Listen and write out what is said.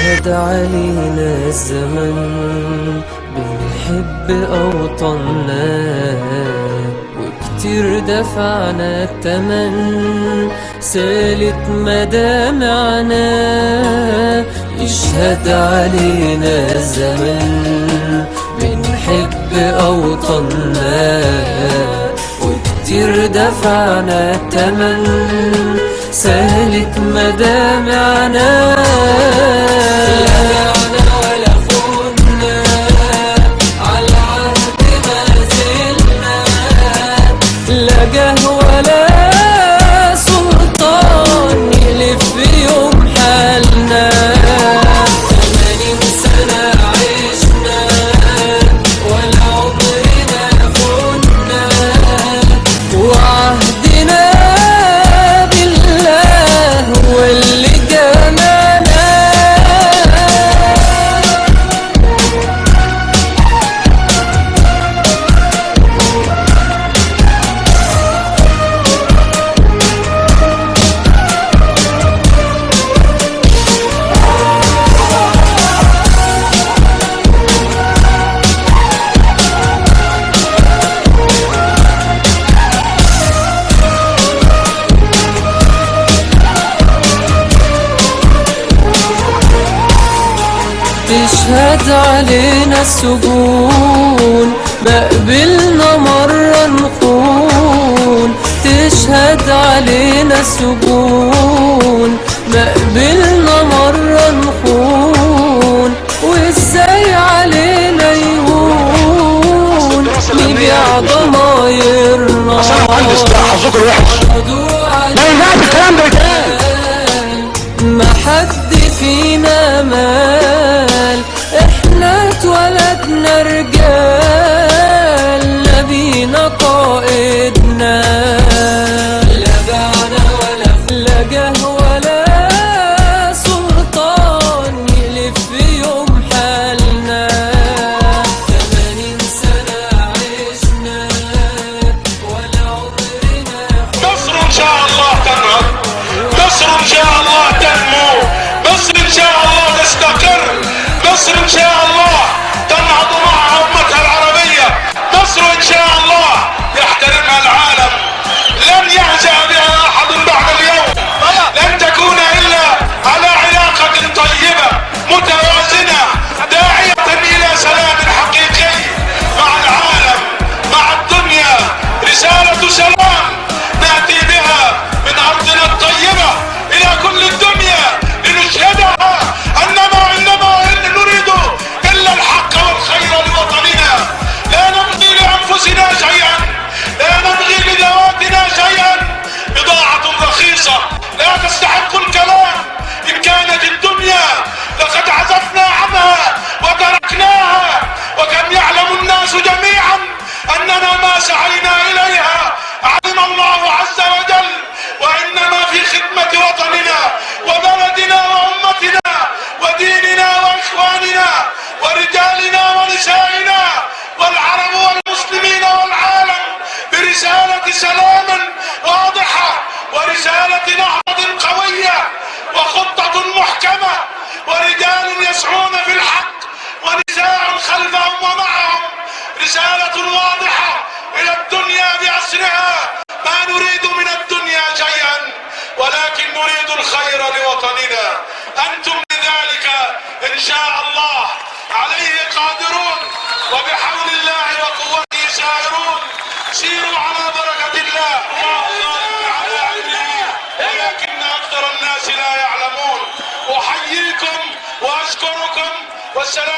اشهد علينا الزمن بنحب أوطننا، وكتير دفعنا التمن سالت مدامعنا. يشهد علينا الزمن بنحب أوطننا، وكتير دفعنا التمن سالت مدامعنا. تشهد علينا السجون ما قبلنا مرة نخون. تشهد علينا السجون ما قبلنا مرة نخون. وازاي علينا يهون نبيع ضمايرنا؟ ما حد فينا مال، احنا اتولدنا رجال نبينا قائدنا. لا بعنا ولا فلجة ولا سلطان يلف في يوم حالنا. 80 سنة عشنا ولا عمرنا. مصر ان شاء الله تنهض، مصر ان شاء الله تنمو، مصر ان شاء الله تستقر، مصر ان شاء الله تنهض معها امتها العربية، مصر ان شاء الله يحترمها العالم. لن يهزأ بها احد بعد اليوم، لن تكون الا على علاقة طيبة متوازنة داعية الى سلام حقيقي مع العالم مع الدنيا. رسالة سلام نأتي بها من ارضنا الطيبة الى كل الدنيا لنشهدها انما نريد الا الحق والخير لوطننا. لا نبغي لانفسنا شيئا، لا نبغي لذواتنا شيئا. بضاعة رخيصة لا تستحق الكلام. ان كانت الدنيا لقد عزفنا عنها وتركناها، وكم يعلم الناس جميعا اننا ما سعينا اليها علم الله عز وجل، وانما في خدمة وطننا وبلدنا وامتنا وديننا واخواننا ورجالنا ونسائنا والعرب والمسلمين والعالم، برسالة سلام واضحة ورسالة نهضة قوية وخطة محكمة ورجال يسعون في الحق ونساء خلفهم ومعهم. رسالة واضحة إلى الدنيا بأسرها. ما نريد من الدنيا شيئا ولكن نريد الخير لوطننا. أنتم لذلك إن شاء الله عليه قادرون، وبحول الله وقوته سائرون. سيروا على بركة الله. على علمه ولكن أكثر الناس لا يعلمون. أحييكم وأشكركم والسلام.